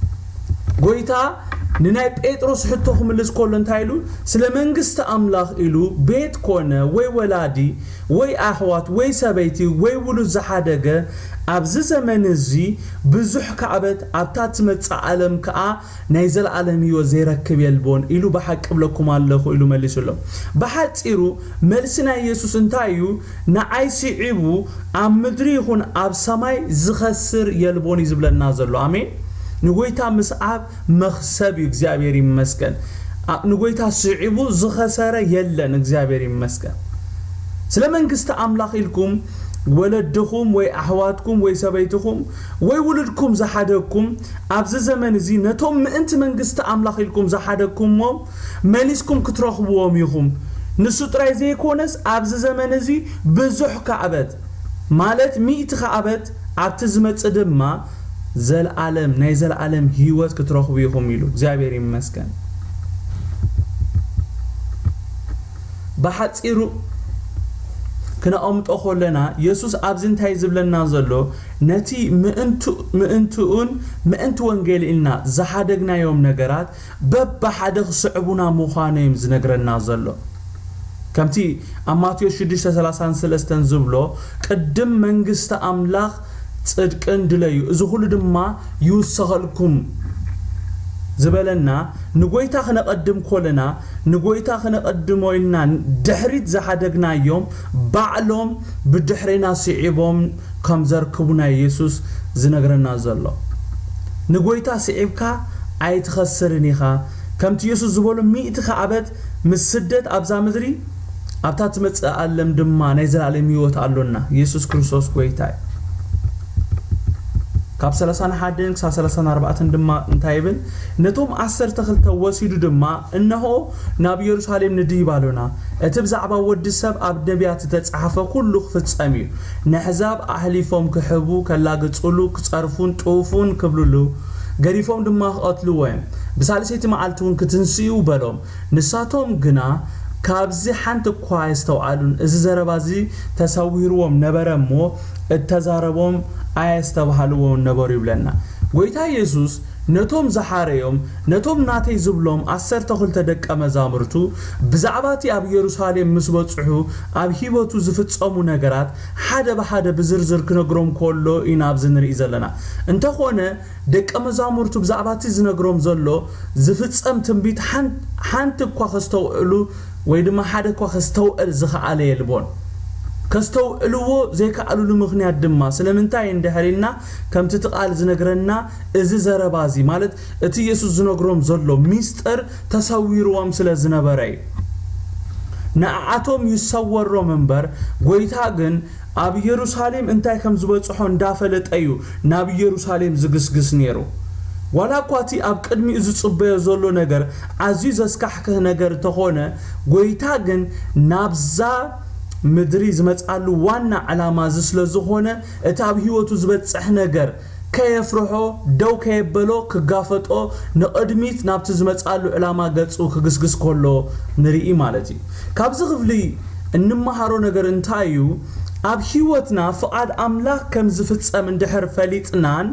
ጎይታ ንናይ ጴጥሮስ ሕቶ ክምልስ ከሎ እንታይ ኢሉ? ስለ መንግስቲ ኣምላኽ ኢሉ ቤት ኮነ ወይ ወላዲ ወይ ኣሕዋት ወይ ሰበይቲ ወይ ውሉድ ዝሓደገ ኣብዚ ዘመን እዚ ብዙሕ ካዕበት ኣብታ ትመጽእ ዓለም ከኣ ናይ ዘለኣለም ህይወት ዘይረክብ የልቦን ኢሉ ብሓቂ እብለኩም ኣለኹ ኢሉ መሊሱሎም። ብሓጺሩ መልሲ ናይ የሱስ እንታይ እዩ? ንዓይ ስዒቡ ኣብ ምድሪ ይኹን ኣብ ሰማይ ዝኸስር የልቦን እዩ ዝብለና ዘሎ። ኣሜን። ንጎይታ ምስዓብ መኽሰብ እዩ። እግዚኣብሔር ይመስገን። ኣ-፣ ንጎይታ ስዒቡ ዝኸሰረ የለን። እግዚኣብሔር ይመስገን። ስለ መንግስቲ ኣምላኽ ኢልኩም ወለድኹም ወይ ኣሕዋትኩም ወይ ሰበይትኹም ወይ ውሉድኩም ዝሓደግኩም ኣብዚ ዘመን እዚ ነቶም ምእንቲ መንግስቲ ኣምላኽ ኢልኩም ዝሓደግኩሞም መሊስኩም ክትረኽብዎም ኢኹም። ንሱ ጥራይ ዘይኮነስ ኣብዚ ዘመን እዚ ብዙሕ ካዕበት ማለት ሚእቲ ካዕበት ኣብቲ ዝመጽእ ድማ ዘልኣለም ናይ ዘልኣለም ህይወት ክትረኽቡ ኢኹም ኢሉ። እግዚኣብሔር ይመስገን። ብሓጺሩ ክነቐምጦ ከለና የሱስ ኣብዚ እንታይ ዝብለና ዘሎ? ነቲ ምእንቱ-፣ ምእንትኡን ምእንቲ ወንጌል ኢልና ዝሓደግናዮም ነገራት በብሓደ ክስዕቡና ምዃኑ እዮም ዝነግረና ዘሎ። ከምቲ ኣብ ማቴዎስ ሽዱሽተ ሰላሳን ሰለስተን ዝብሎ፣ "ቅድም መንግስቲ ኣምላኽ ጽድቅን ድለዩ፣ እዚ ኩሉ ድማ ይውሰኸልኩም" ዝበለና፣ ንጎይታ ክነቐድም ኮለና፣ ንጎይታ ክነቐድሞ ኢልና ድሕሪት ዝሓደግናዮም ባዕሎም ብድሕሬና ስዒቦም ከም ዘርክቡና የሱስ ዝነግረና ዘሎ። ንጎይታ ስዒብካ ኣይትኸስርን ኢኻ። ከምቲ የሱስ ዝበሎ፣ ሚእቲ ካዕበት ምስ ስደት ኣብዛ ምድሪ፣ ኣብታ ትመጽእ ኣለም ድማ ናይ ዘላለም ህይወት ኣሎና። የሱስ ክርስቶስ ጎይታ እዩ። ካብ ሰላሳን ሓደን ክሳብ ሰላሳን ኣርባዕተን ድማ እንታይ ይብል? ነቶም ዓሰርተ ክልተ ወሲዱ ድማ፣ እነሆ፣ ናብ ኢየሩሳሌም ንድይብ ኣሎና፣ እቲ ብዛዕባ ወዲ ሰብ ኣብ ነቢያት ዝተጻሕፈ ኩሉ ክፍጸም እዩ። ነሕዛብ ኣሕሊፎም ክሕቡ፣ ከላግጹሉ፣ ክጸርፉን ጥውፉን ክብሉሉ፣ ገዲፎም ድማ ክቐትልዎ እዮም። ብሳልሰይቲ መዓልቲ እውን ክትንስኡ በሎም። ንሳቶም ግና ካብዚ ሓንቲ እኳ ኣየስተውዓሉን። እዚ ዘረባ እዚ ተሰዊርዎም ነበረ እሞ፣ እተዛረቦም ኣየስተብሃልዎን ነበሩ ይብለና። ጎይታ የሱስ ነቶም ዝሓረዮም፣ ነቶም ናተይ ዝብሎም ዓሰርተ ክልተ ደቀ መዛሙርቱ፣ ብዛዕባ እቲ ኣብ የሩሳሌም ምስ በጽሑ ኣብ ህይወቱ ዝፍጸሙ ነገራት ሓደ ብሓደ ብዝርዝር ክነግሮም ከሎ ኢና ኣብዚ ንርኢ ዘለና። እንተኾነ ደቀ መዛሙርቱ ብዛዕባ እቲ ዝነግሮም ዘሎ ዝፍጸም ትንቢት ሓን-፣ ሓንቲ እኳ ከስተውዕሉ ወይ ድማ ሓደ እኳ ከስተውዕል ዝኸኣለ የልቦን። ከስተውዕልዎ ዘይከኣሉሉ ምኽንያት ድማ ስለምንታይ እንድሕር ኢልና፣ ከምቲ እቲ ቃል ዝነግረና፣ እዚ ዘረባ እዚ ማለት እቲ የሱስ ዝነግሮም ዘሎ ሚስጥር ተሰዊርዎም ስለ ዝነበረ እዩ። ንዓኣቶም ይሰወሮም እምበር፣ ጎይታ ግን ኣብ የሩሳሌም እንታይ ከም ዝበጽሖ እንዳፈለጠ እዩ ናብ የሩሳሌም ዝግስግስ ነይሩ። ዋላ እኳ እቲ ኣብ ቅድሚኡ ዝጽበዮ ዘሎ ነገር ኣዝዩ ዘስካሕክህ ነገር እንተኾነ፣ ጎይታ ግን ናብዛ ምድሪ ዝመጽኣሉ ዋና ዕላማ እዚ ስለ ዝኾነ፣ እቲ ኣብ ህይወቱ ዝበጽሕ ነገር ከየፍርሖ፣ ደው ከየበሎ ክጋፈጦ፣ ንቕድሚት ናብቲ ዝመጽኣሉ ዕላማ ገጹ ክግስግስ ከሎ ንርኢ ማለት እዩ። ካብዚ ክፍሊ እንመሃሮ ነገር እንታይ እዩ? ኣብ ህይወትና ፍቓድ ኣምላኽ ከም ዝፍጸም እንድሕር ፈሊጥናን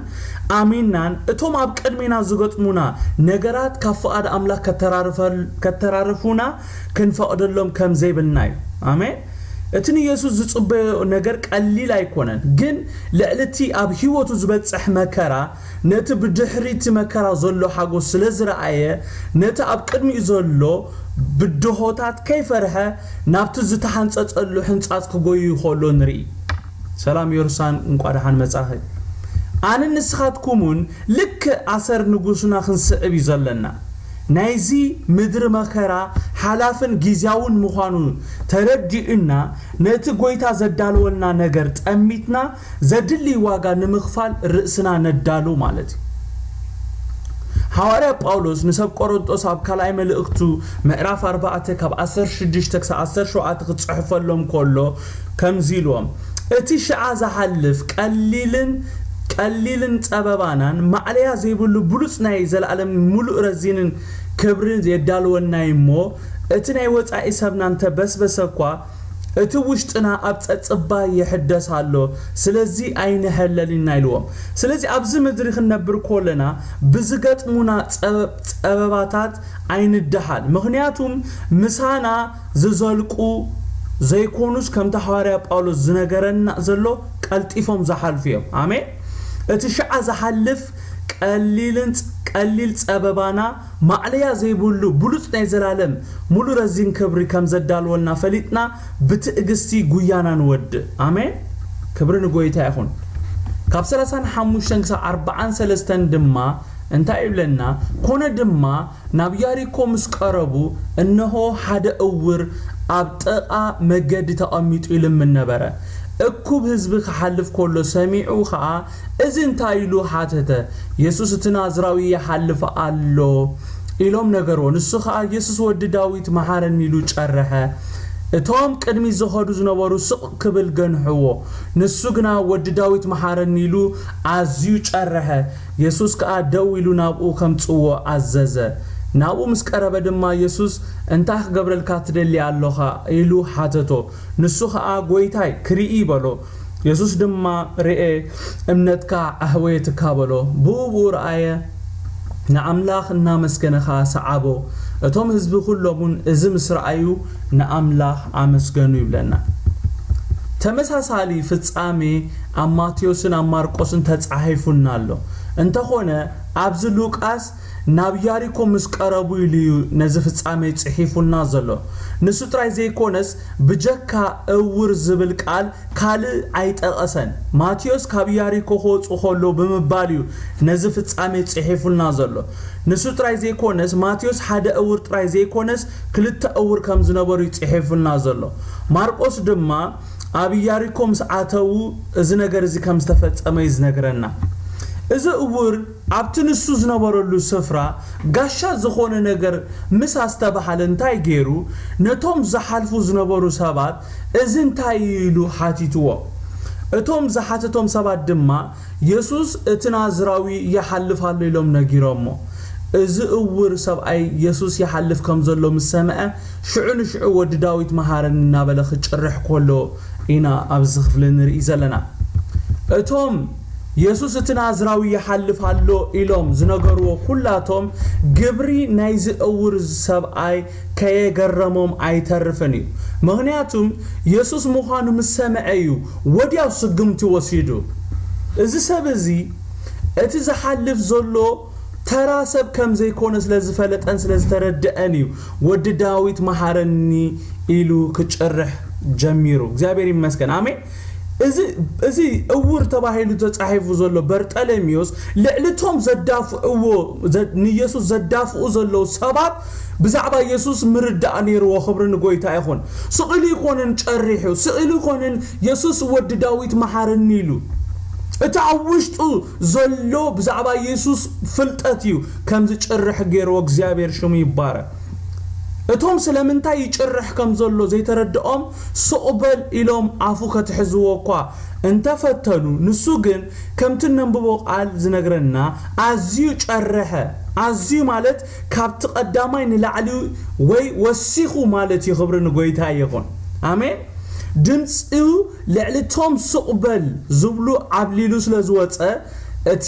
ኣሚንናን፣ እቶም ኣብ ቅድሜና ዝገጥሙና ነገራት ካብ ፍቓድ ኣምላኽ ከተራርፈል-፣ ከተራርፉና ክንፈቕደሎም ከም ዘይብልና እዩ። ኣሜን። እቲ ንየሱስ ዝጽበዮ ነገር ቀሊል ኣይኮነን፣ ግን ልዕሊ እቲ ኣብ ህይወቱ ዝበጽሕ መከራ፣ ነቲ ብድሕሪ እቲ መከራ ዘሎ ሓጎስ ስለ ዝረኣየ፣ ነቲ ኣብ ቅድሚኡ ዘሎ ብድሆታት ከይፈርሐ ናብቲ ዝተሓንጸጸሉ ሕንጻጽ ክጎዩ ከሎ ንርኢ። ሰላም ዮርሳን፣ እንቋ ደሓን መጻኺ። ኣነን ንስኻትኩምን ልክእ ኣሰር ንጉስና ክንስዕብ እዩ ዘለና። ናይዚ ምድሪ መከራ ሓላፍን ግዝያውን ምዃኑ ተረዲኡና፣ ነቲ ጐይታ ዘዳለወልና ነገር ጠሚትና፣ ዘድሊ ዋጋ ንምኽፋል ርእስና ነዳሉ ማለት እዩ። ሃዋርያ ጳውሎስ ንሰብ ቆሮንጦስ ኣብ ካልኣይ መልእኽቱ ምዕራፍ ኣርባዕተ ካብ ዓሰርተ ሽዱሽተ ክሳብ ዓሰርተ ሸውዓተ ክጽሕፈሎም ከሎ ከምዚ ኢልዎም፣ "እቲ ሽዓ ዝሓልፍ ቀሊልን፣ ቀሊልን ጸበባናን ማዕለያ ዘይብሉ ብሉጽ ናይ ዘለኣለም ምሉእ ረዚንን ክብርን የዳልወና እዩ እሞ፣ እቲ ናይ ወጻኢ ሰብና እንተበስበሰ እኳ፣ እቲ ውሽጥና ኣብ ጸጽባይ ይሕደስ ኣሎ፣ ስለዚ ኣይንሐለል" ኢና ኢልዎም። ስለዚ ኣብዚ ምድሪ ክንነብር ከለና ብዝገጥሙና ጸበ-፣ ጸበባታት ኣይንደሃል። ምኽንያቱም ምሳና ዝዘልቁ ዘይኮኑስ፣ ከምቲ ሃዋርያ ጳውሎስ ዝነገረና ዘሎ፣ ቀልጢፎም ዝሓልፉ እዮም። ኣሜን። እቲ ሽዓ ዝሓልፍ ቀሊልን ጸ-፣ ቀሊል ጸበባና ማዕለያ ዘይብሉ ብሉጽ ናይ ዘላለም ሙሉ ረዚን ክብሪ ከም ዘዳልወልና ፈሊጥና ብትዕግስቲ ጉያና ንወድእ። ኣሜን። ክብሪ ንጎይታ ይኹን። ካብ ሰላሳን ሓሙሽተን ክሳብ ኣርባዓን ሰለስተን ድማ እንታይ ይብለና? "ኮነ ድማ ናብ ያሪኮ ምስ ቀረቡ፣ እነሆ ሓደ እውር ኣብ ጥቓ መገዲ ተቐሚጡ ይልምን ነበረ። እኩብ ህዝቢ ክሓልፍ ከሎ ሰሚዑ ኸኣ፣ እዚ እንታይ?" ኢሉ ሓተተ። "የሱስ እቲ ናዝራዊ ይሓልፍ ኣሎ" ኢሎም ነገርዎ። ንሱ ኸኣ፣ "የሱስ ወዲ ዳዊት፣ መሓረኒ" ኢሉ ጨርሐ። እቶም ቅድሚት ዝኸዱ ዝነበሩ ስቕ ክብል ገንሕዎ። ንሱ ግና፣ "ወዲ ዳዊት፣ መሓረኒ" ኢሉ ኣዝዩ ጨርሐ። የሱስ ከኣ ደው ኢሉ ናብኡ ከምጽዎ ኣዘዘ። ናብኡ ምስ ቀረበ ድማ የሱስ፣ "እንታይ ክገብረልካ ትደሊ ኣሎኻ?" ኢሉ ሓተቶ። ንሱ ኸኣ፣ "ጐይታይ፣ ክርኢ" በሎ። የሱስ ድማ፣ "ርኤ፣ እምነትካ ኣህወየትካ" በሎ። ብኡ ብኡ ረኣየ፣ ንኣምላኽ እናመስገነ ኸኣ ሰዓቦ። እቶም ህዝቢ ኹሎምውን እዚ ምስ ረኣዩ ንኣምላኽ ኣመስገኑ ይብለና። ተመሳሳሊ ፍጻሜ ኣብ ማቴዎስን ኣብ ማርቆስን ተጻሒፉና ኣሎ። እንተኾነ ኣብዚ ሉቃስ ናብ ያሪኮ ምስ ቀረቡ ኢሉ እዩ ነዚ ፍጻሜ ጽሒፉልና ዘሎ። ንሱ ጥራይ ዘይኮነስ ብጀካ እውር ዝብል ቃል ካልእ ኣይጠቐሰን። ማቴዎስ ካብ ያሪኮ ክወጹ ከሎ ብምባል እዩ ነዚ ፍጻሜ ጽሒፉልና ዘሎ። ንሱ ጥራይ ዘይኮነስ፣ ማቴዎስ ሓደ እውር ጥራይ ዘይኮነስ፣ ክልተ እውር ከም ዝነበሩ እዩ ጽሒፉልና ዘሎ። ማርቆስ ድማ ኣብ ኢያሪኮ ምስ ኣተዉ እዚ ነገር እዚ ከም ዝተፈጸመ እዩ ዝነግረና። እዚ እውር ኣብቲ ንሱ ዝነበረሉ ስፍራ ጋሻ ዝኾነ ነገር ምስ ኣስተብሃለ እንታይ ገይሩ? ነቶም ዝሓልፉ ዝነበሩ ሰባት እዚ እንታይ እዩ ኢሉ ሓቲትዎ። እቶም ዝሓተቶም ሰባት ድማ የሱስ እቲ ናዝራዊ ይሓልፍ ኣሎ ኢሎም ነጊሮሞ። እዚ እውር ሰብኣይ የሱስ ይሓልፍ ከም ዘሎ ምስ ሰምዐ ሽዑ ንሽዑ ወዲ ዳዊት መሃረኒ እናበለ ክጭርሕ ከሎ ኢና ኣብዚ ክፍሊ ንርኢ ዘለና። እቶም የሱስ እቲ ናዝራዊ ይሓልፍ ኣሎ ኢሎም ዝነገርዎ ኩላቶም ግብሪ ናይዚ እውር ሰብኣይ ከየገረሞም ኣይተርፍን እዩ። ምኽንያቱም የሱስ ምዃኑ ምስ ሰምዐ እዩ ወዲያው ስግምቲ ወሲዱ። እዚ ሰብ እዚ እቲ ዝሓልፍ ዘሎ ተራ ሰብ ከም ዘይኮነ ስለ ዝፈለጠን ስለ ዝተረድአን እዩ ወዲ ዳዊት መሃረኒ ኢሉ ክጭርሕ ጀሚሩ። እግዚኣብሔር ይመስገን። ኣሜን። እዚ እዚ እውር ተባሂሉ ተጻሒፉ ዘሎ በርጠለሚዮስ ልዕሊ እቶም ዘዳፍእዎ ንየሱስ ዘዳፍኡ ዘለዉ ሰባት ብዛዕባ የሱስ ምርዳእ ነይርዎ። ክብሪ ንጎይታ ይኹን። ስቕ ኢሉ ይኮነን ጨሪሑ፣ ስቕ ኢሉ ይኮነን የሱስ ወዲ ዳዊት መሓረኒ ኢሉ። እቲ ኣብ ውሽጡ ዘሎ ብዛዕባ የሱስ ፍልጠት እዩ ከምዚ ጭርሕ ገይርዎ። እግዚኣብሔር ሽሙ ይባረክ። እቶም ስለምንታይ ይጭርሕ ከም ዘሎ ዘይተረድኦም ስቕ በል ኢሎም ኣፉ ከትሕዝዎ እኳ እንተፈተኑ፣ ንሱ ግን ከምቲ ነንብቦ ቃል ዝነግረና ኣዝዩ ጨረሐ። ኣዝዩ ማለት ካብቲ ቀዳማይ ንላዕሊ ወይ ወሲኹ ማለት እዩ። ክብሪ ንጎይታ ይኹን። ኣሜን። ድምፂኡ ልዕሊ ቶም ስቕ በል ዝብሉ ዓብሊሉ ስለ ዝወፀ እቲ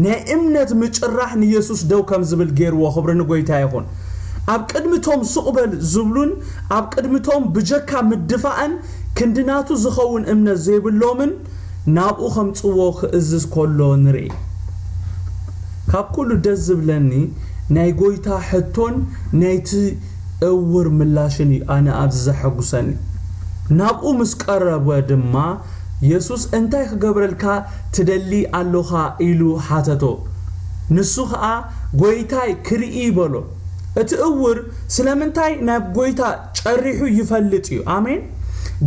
ናይ እምነት ምጭራሕ ንየሱስ ደው ከም ዝብል ገይርዎ። ክብሪ ንጎይታ ይኹን። ኣብ ቅድሚ ቶም ስቕ በል ዝብሉን ኣብ ቅድሚ ቶም ብጀካ ምድፋእን ክንዲ ናቱ ዝኸውን እምነት ዘይብሎምን ናብኡ ከምጽዎ ክእዝዝ ከሎ ንርኢ። ካብ ኩሉ ደስ ዝብለኒ ናይ ጎይታ ሕቶን ናይቲ እውር ምላሽን እዩ ኣነ ኣብዚ ዘሐጉሰኒ። ናብኡ ምስ ቀረበ ድማ የሱስ እንታይ ክገብረልካ ትደሊ ኣሎኻ ኢሉ ሓተቶ። ንሱ ኸኣ ጎይታይ ክርኢ በሎ። እቲ እውር ስለምንታይ ናብ ጎይታ ጨሪሑ ይፈልጥ እዩ። ኣሜን።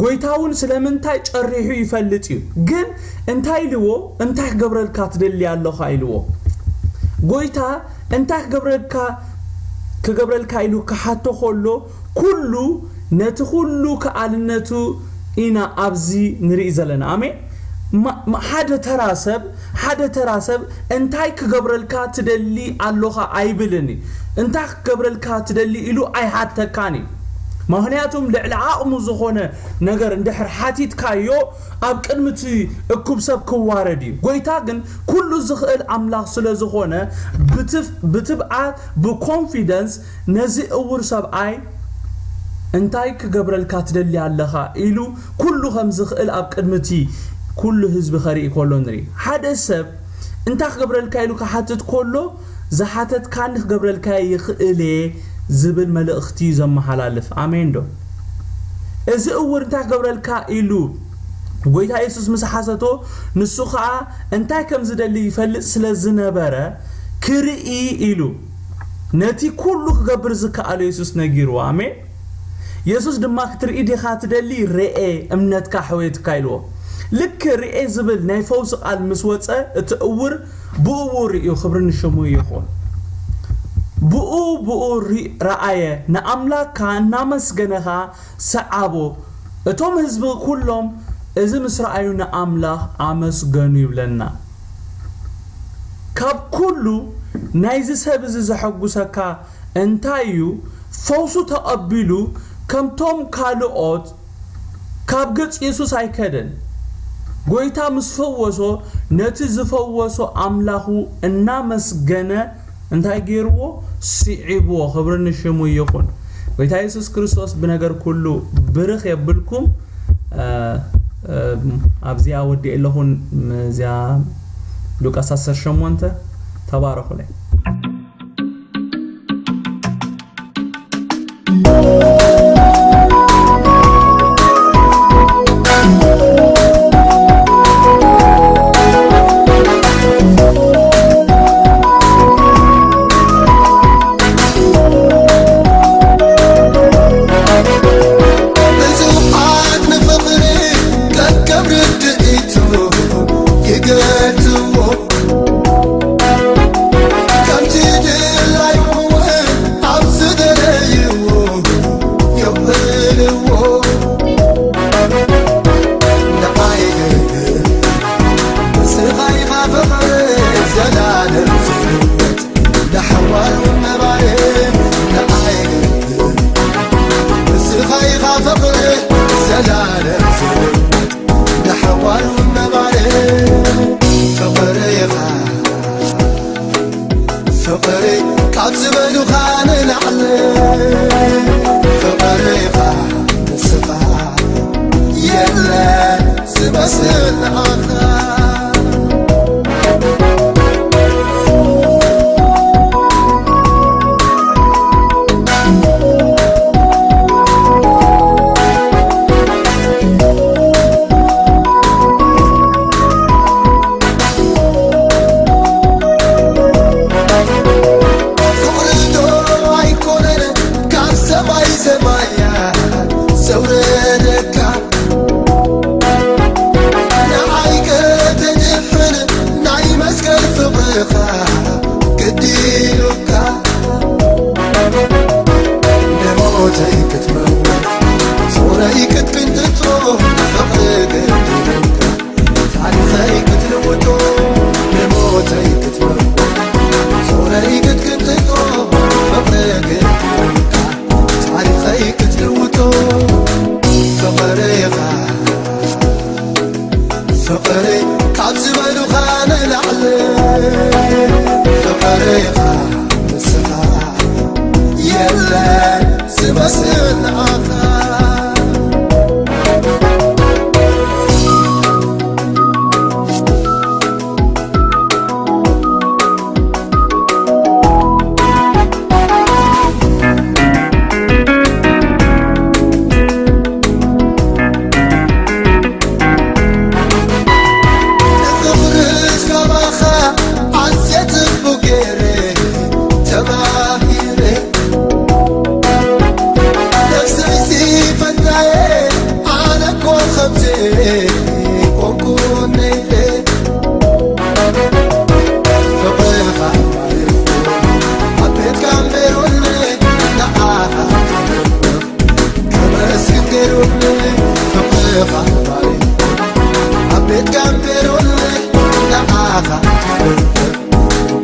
ጎይታ እውን ስለምንታይ ጨሪሑ ይፈልጥ እዩ። ግን እንታይ ኢልዎ? እንታይ ክገብረልካ ትደሊ ኣለኻ ኢልዎ። ጎይታ እንታይ ክገብረልካ ክገብረልካ ኢሉ ክሓቶ ከሎ ኩሉ ነቲ ኩሉ ከኣልነቱ ኢና ኣብዚ ንርኢ ዘለና። ኣሜን። ሓደ ተራ ሰብ ሓደ ተራ ሰብ እንታይ ክገብረልካ ትደሊ ኣሎኻ ኣይብልን። እንታይ ክገብረልካ ትደሊ ኢሉ ኣይሓተካን እዩ። ምክንያቱም ልዕሊ ዓቕሙ ዝኾነ ነገር እንድሕር ሓቲትካዮ ኣብ ቅድሚ እቲ እኩብ ሰብ ክዋረድ እዩ። ጎይታ ግን ኩሉ ዝኽእል ኣምላኽ ስለ ዝኾነ ብትብዓት ብኮንፊደንስ ነዚ እውር ሰብኣይ እንታይ ክገብረልካ ትደሊ ኣለኻ ኢሉ ኩሉ ከም ዝኽእል ኣብ ቅድሚ እቲ ኩሉ ህዝቢ ከርኢ ከሎ ንርኢ። ሓደ ሰብ እንታይ ክገብረልካ ኢሉ ክሓትት ከሎ ዝሓተትካኒ ክገብረልካ ይኽእል እየ ዝብል መልእኽቲ እዩ ዘመሓላልፍ። ኣሜን ዶ? እዚ እውር እንታይ ክገብረልካ ኢሉ ጎይታ የሱስ ምስ ሓሰቶ ንሱ ኸዓ እንታይ ከም ዝደሊ ይፈልጥ ስለ ዝነበረ ክርኢ ኢሉ ነቲ ኩሉ ክገብር ዝከኣሎ የሱስ ነጊርዎ። ኣሜን። የሱስ ድማ ክትርኢ ዲኻ ትደሊ? ርኤ፣ እምነትካ ሕወየትካ ኢልዎ። ልክ ርኤ ዝብል ናይ ፈውሲ ቃል ምስ ወፀ እቲ እውር ብኡ ብኡ ርእዩ። ክብሪ ንሽሙ ይኹን። ብኡ ብኡ ረኣየ፣ ንኣምላካ እናመስገነኻ ሰዓቦ። እቶም ህዝቢ ኩሎም እዚ ምስ ረኣዩ ንኣምላኽ ኣመስገኑ ይብለና። ካብ ኩሉ ናይዚ ሰብ እዚ ዘሐጉሰካ እንታይ እዩ? ፈውሱ ተቐቢሉ ከምቶም ካልኦት ካብ ገጽ የሱስ ኣይከደን። ጎይታ ምስ ፈወሶ ነቲ ዝፈወሶ ኣምላኹ እናመስገነ እንታይ ገይርዎ? ስዒብዎ። ክብሪ ንሽሙ ይኹን። ጎይታ የሱስ ክርስቶስ ብነገር ኩሉ ብርኽ የብልኩም። ኣብዚኣ ወዲእ ኣለኹን እዚኣ ሉቃስ ዓሰርተ ሸሞንተ። ተባረኹለይ።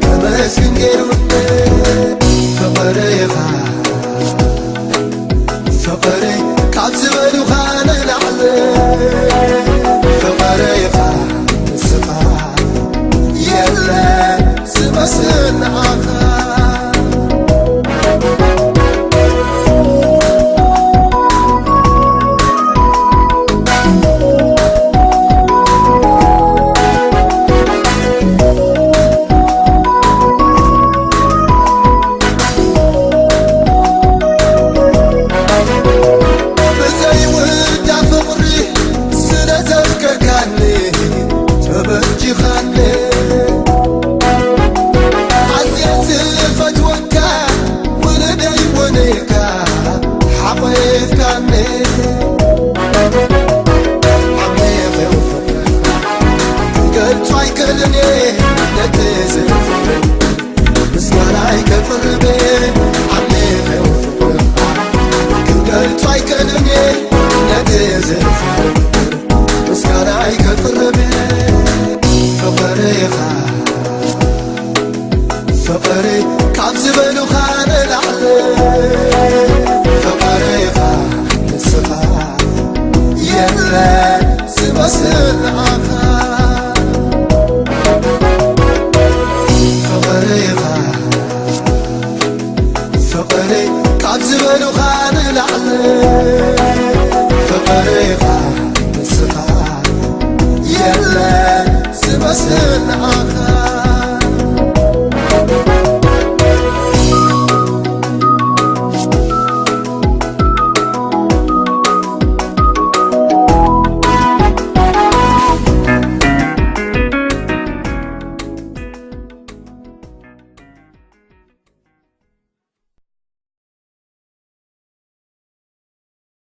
ከመስግን ገይሩኒ ፍቕርኻ፣ ፍቕሪ ካብ ዝበሉኻ ንላዕሊ። ፍቕርኻ ንስኻ የለ ዝመስል ንዓኻ። ብዘይውዳ ፍቕሪ ስለ ዘፍቀርካኒ ተበጂኻኒ። ኣዝየ ዝፈትወካ ውሉደይ እውን ኢኻ ሓቒፍካኒ። ዓሚቕ ፍቕርኻ ክገልጾ ኣይክእልን እየ ነቲ ዝፍቅር ምስጋናይ ከቕርብ። ዓሚቕ ፍቕርኻ ክገልጾ ኣይክእልን እየ ነቲ ዝፍቅር ምስጋናይ ከቕርብ። ፍቕርኻ ፍቕሪ ካብ ዝበሉኻ